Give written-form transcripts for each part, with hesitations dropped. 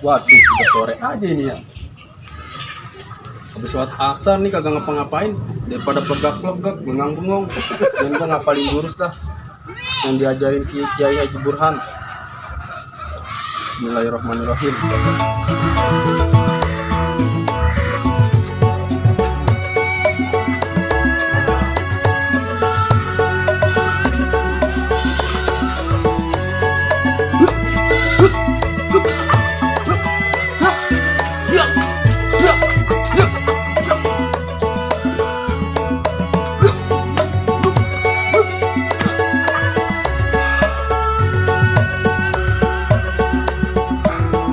Waduh, udah sore aja ini ya. Habis sholat asar nih kagak ngapa-ngapain, daripada plegak-plegak, bengang-bengong. Dan gua ngapalin jurus dah yang diajarin Kiai Haji Burhan. Bismillahirrahmanirrahim.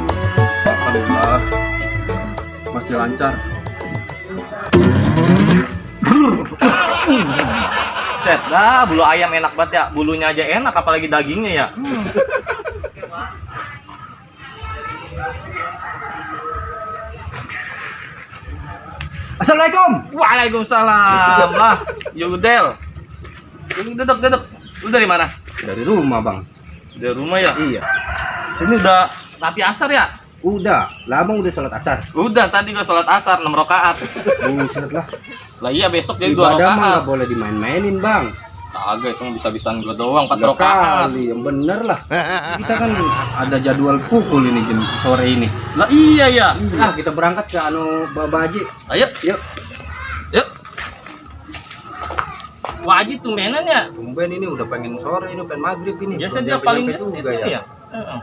Alhamdulillah masih lancar. Set dah, bulu ayam enak banget ya. Bulunya aja enak, apalagi dagingnya ya. Assalamualaikum. Waalaikumsalam. Lah, Yudel. Duduk. Lu dari mana? Dari rumah bang. Dari rumah ya? Iya. Ini udah rapi asar ya? Udah, lah abang udah sholat asar. Udah, tadi gua sholat asar 6 rakaat. Buset lah. Lah iya, besok jadi 2 Ibadah mah rakaat. nggak boleh dimain-mainin bang. Kagak, itu bisa-bisaan gua doang 4 Tiga rakaat. kali, yang bener lah. Kita kan ada jadwal pukul ini jam sore ini. Lah iya ya. Ah, kita berangkat ke Baba Haji. Ayo, Yuk. yuk. Wajib tumbenan ya. Tumben ini udah pengen sore ini, pengen maghrib ini. Biasa Belum dia paling nyampe-nyampe gesit juga ini ya. Heeh.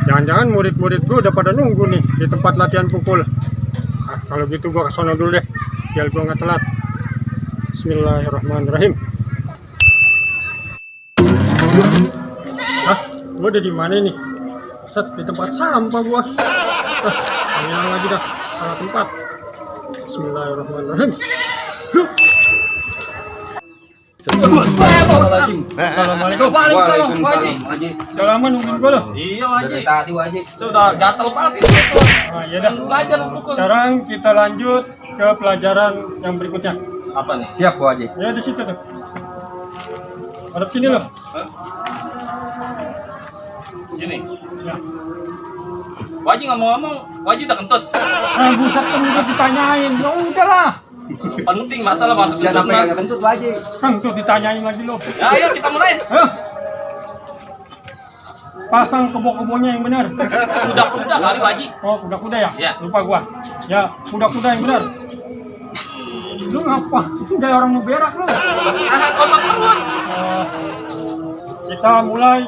Jangan-jangan murid-murid gue udah pada nunggu nih di tempat latihan pukul. Ah, kalau gitu gue kesana dulu deh, biar gue nggak telat. Bismillahirrahmanirrahim. Ah, gue udah di mana nih? Set, di tempat sampah gue. Ah, hilang lagi dah, salah tempat. Bismillahirrahmanirrahim. Assalamualaikum. Waalaikumsalam, Haji. Haji. Salaman nungguin gue loh. Iya, Dari Haji. tadi Haji. Sudah gatel banget itu. Ah, iya dah. Belajar pukul. Sekarang kita lanjut ke pelajaran yang berikutnya. Apa nih? Siap Bu Haji. Ya di situ tuh. Hadap sini loh. Gini. Ya. Wajib ngomong-ngomong, wajib udah kentut. Ah, buset kan udah ditanyain. Ya udahlah. Penting masalah masuk Jangan kentut. sampai kagak kentut Bu Haji. Kan tuh ditanyain lagi loh. Ya, ayo kita mulai. Hah? Pasang kebo-kebonya yang benar. Kuda-kuda kali wajib. Oh, kuda-kuda ya? Ya. Lupa gua. Ya, kuda-kuda yang benar. Lu ngapa? Itu kayak orang mau berak lu. Tahan otot perut. Kita mulai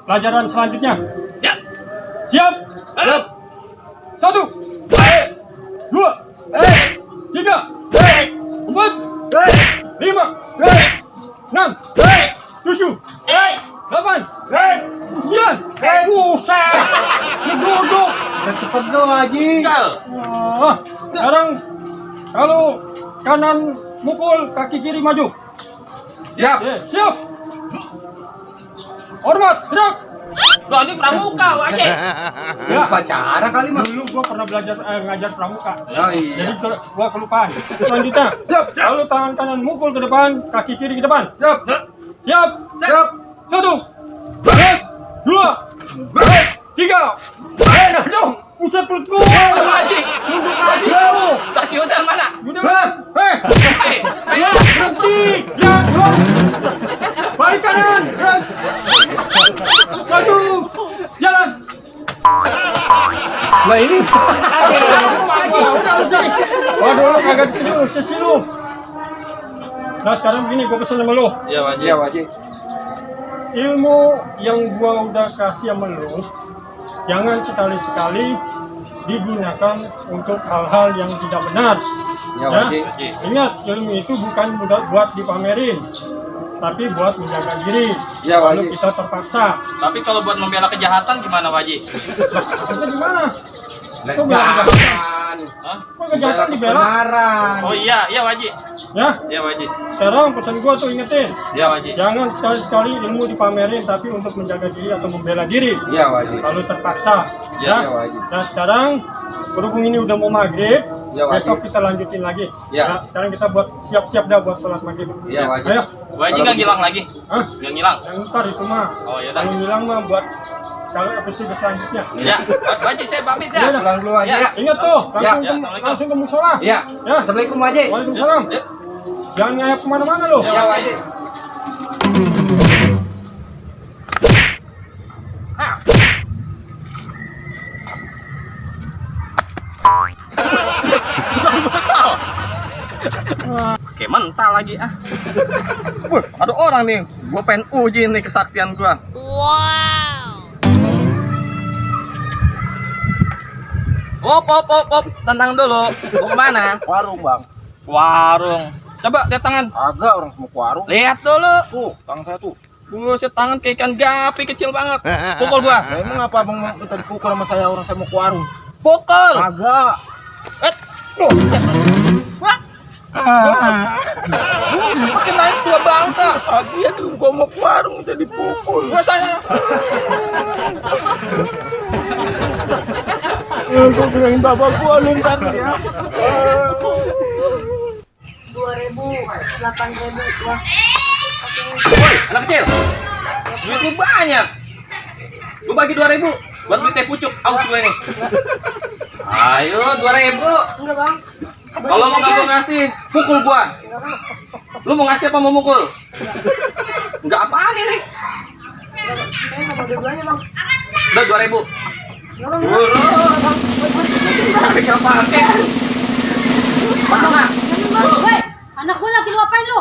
pelajaran selanjutnya. Ya. Siap? Siap. 1, 2, 3, 4, 5, 6, 7, 8, 9. Buset. Duduk. Cepet Haji. Gal. Wah, sekarang kalau kanan mukul, kaki kiri maju. Siap. Siap. Hormat, gerak. Loh, ini pramuka wajib. Ya, Upacara kali mah. dulu gua pernah belajar ngajar pramuka. Ya, iya. Jadi gua kelupaan. Selanjutnya, kalau tangan kanan mukul ke depan, kaki kiri ke depan. Siap. Siap. Siap. 1, 2, 3. Dong. Pusat perut gua. Wajib. Wajib. Kasih hotel mana? Udah. Hei. Hei, ayo. Berhenti. Ya, dong. Balik kanan. Gerak. Maju. Jalan. Nah ini. Waduh, lu kagak disini lu. Nah, sekarang begini, gua pesen sama lu. Ya wajib. Ya Haji. Ilmu yang gua udah kasih sama lu, jangan sekali-sekali digunakan untuk hal-hal yang tidak benar. Ya Haji. Ingat, ilmu itu bukan buat dipamerin, tapi buat menjaga diri. Ya, Kalau wajib. kita terpaksa. Tapi kalau buat membela kejahatan gimana wajib? Maksudnya gimana? Nah, Kok bilang jangan. Hah? Kok kejahatan dibela? Kebenaran. Oh iya, iya Waji. Ya, Iya Waji. sekarang pesan gua tuh ingetin. Iya Waji. Jangan sekali-sekali ilmu dipamerin, tapi untuk menjaga diri atau membela diri. Iya wajib. Kalau terpaksa. Ya, iya, wajib. Nah sekarang berhubung ini udah mau maghrib, Ya, wajib. besok kita lanjutin lagi. Ya. Nah, sekarang kita buat siap-siap dah buat sholat maghrib. Iya wajib. Ayo, Waji nggak ngilang lagi? Hah? Nggak ngilang? Yang ntar itu mah. Oh iya dah. Yang hilang mah buat kalau episode selanjutnya. Ya, Waji saya pamit Iya ya. dah. Pulang dulu aja. Ya. Ingat tuh, Ya, langsung ya, ke, Assalamualaikum. langsung ke musola. Iya. Ya. Assalamualaikum wajib. Waalaikumsalam. Ya. Jangan ngayap kemana-mana loh. Iya wajib. Oke, mental lagi ah. Wah, ada orang nih. Gua pengen uji nih kesaktian gua. Op. Tenang dulu. Mau kemana? Warung bang. Warung. Coba lihat tangan. Agak orang semua ke warung. Lihat dulu. Tuh, tangan saya tuh. Buset, tangan kayak ikan gapi kecil banget. Pukul gua. Nah, emang apa abang mau minta dipukul sama saya orang saya mau ke warung? Pukul. Agak. Buset. What? Buset, makin nangis tua bangka. Iya tuh, gua mau ke warung minta dipukul. Gua sana. Gua bilangin bapak gua lu ntar ya. 2.000, 8.000, wah. Woi, anak kecil. Duit lu banyak. Lu bagi 2.000 buat beli teh pucuk. Aus gue nih. Ayo 2.000. Enggak bang. Kalau mau kagak ngasih, pukul gua. Enggak bang. Lu mau ngasih apa mau mukul? Enggak apaan ini? Enggak, bang. Saya nggak mau dua-duanya bang. Udah 2.000. Enggak bang. Tarik apa pakai? Mana? Woi, anak gue lagi ngapain lu?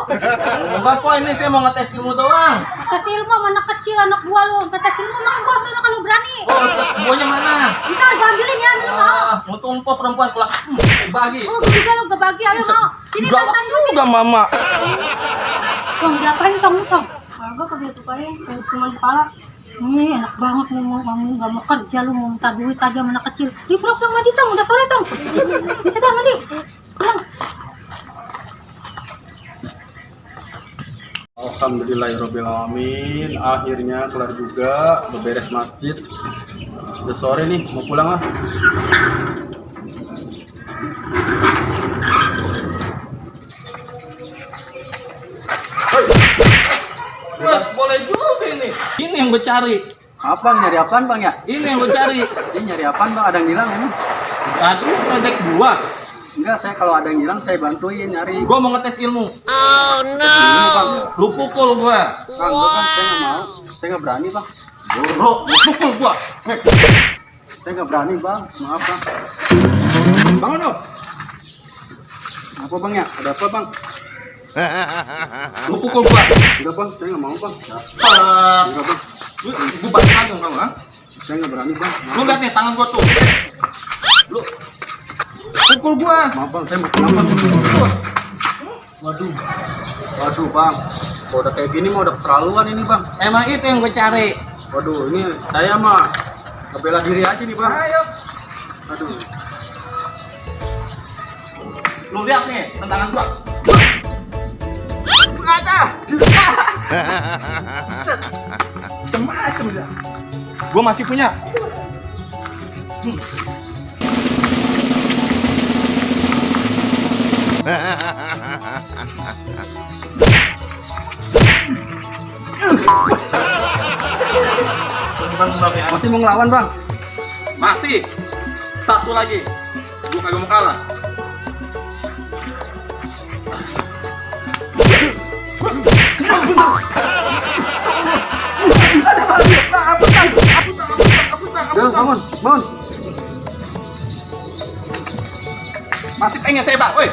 Enggak kok, ini saya mau ngetes ilmu doang. Atas ilmu sama anak kecil, anak gua lu. Atas ilmu makan gua sana kalau berani. Oh, buahnya mana? Ntar gua ambilin ya, lu mau. Untuk empok perempuan pulang. Bagi. Oh, gua juga lu gak bagi, ayo mau. Sini Galak tonton dulu. juga mama. Tong, diapain tong, tong? Kagak kagak diapain, cuma di kepala. Nih enak banget lu mau kamu gak mau kerja lu mau minta duit aja sama anak kecil. Di pulang mandi tong, udah sore tong. Bisa dah mandi. Pulang. Alhamdulillahirobbilalamin. Akhirnya kelar juga, beberes masjid. Udah sore nih, mau pulang lah. Mas, boleh juga ini. Ini yang gue cari. Apa nyari apaan bang ya? Ini yang gue cari. Ini nyari apaan bang? Ada yang hilang ini? Aduh, proyek gua. Enggak, saya kalau ada yang hilang saya bantuin nyari. Gua mau ngetes ilmu. Ini bang, Lu pukul gua. bang, gua kan saya nggak mau, saya nggak berani bang. Bro, lu pukul gua. Saya nggak berani bang, maaf bang. Bangun dong. Apa bang ya? Ada apa bang? Lu pukul gua. Enggak bang, saya nggak mau bang. Cepat. Enggak bang, Gua balik lagi kamu, ha? saya nggak berani bang. Lu lihat nih tangan gua tuh. Lu pukul gua. Maaf bang, saya mau pulang bang. Waduh, waduh bang, kalau udah kayak gini mah udah keterlaluan ini bang. Emang itu yang gue cari. Waduh, ini saya mah ngebela diri aja nih bang. Ayo. Aduh, Lu lihat nih tangan gua. Ada. Macem-macem dah. Gua masih punya. masih mau ngelawan bang? Masih. Satu lagi. Gua kagak mau kalah. Udah, bangun, bangun. Masih pengen saya, Pak. Woi.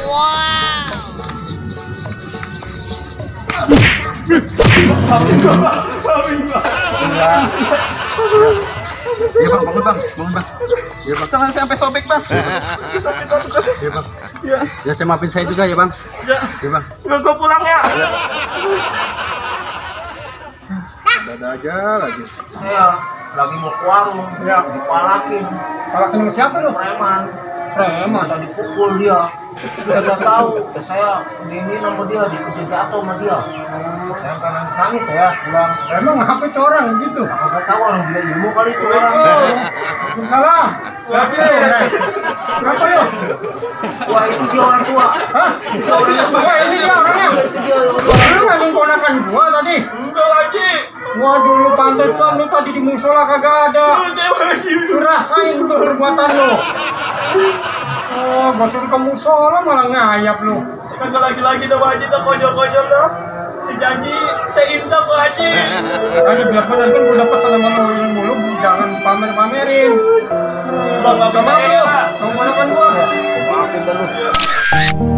Iya bang, bangun bang, bangun bang. Iya bang, Jangan sampai sobek, Bang. iya bang. Ya saya maafin saya juga ya bang. Iya bang. Gua pulang ya. Ada aja lagi. Saya lagi mau ke warung, Ya. dipalakin Kalau kenal siapa lu? preman. Preman. Masa dipukul dia. Saya nggak tahu. Saya ini sama dia dikejar jatuh sama dia. Saya kan nangis saya pulang. Emang apa itu orang gitu? Aku nggak tahu orang gila ilmu kali itu orang. Waalaikumsalam. Berapa yuk? Berapa yuk? Wah itu dia orang tua. Hah? Itu orang tua. Wah, ini dia orangnya. Itu dia orang tua. Lu nggak ponakan gua tadi? Enggak lagi. Waduh, lu pantesan lu tadi di musola kagak ada. Lu rasain tuh perbuatan lu. Oh, gua suruh ke musola malah ngayap lu. Kagak lagi-lagi dah Pak Haji dah konyol-konyol dah. Si janji saya insaf Pak Haji. Tadi biar benar kan gua udah pesan sama lu ilmu lu jangan pamer-pamerin. Bang, Gak mau ya. lu, kamu ponakan gua. Maafin dah lu.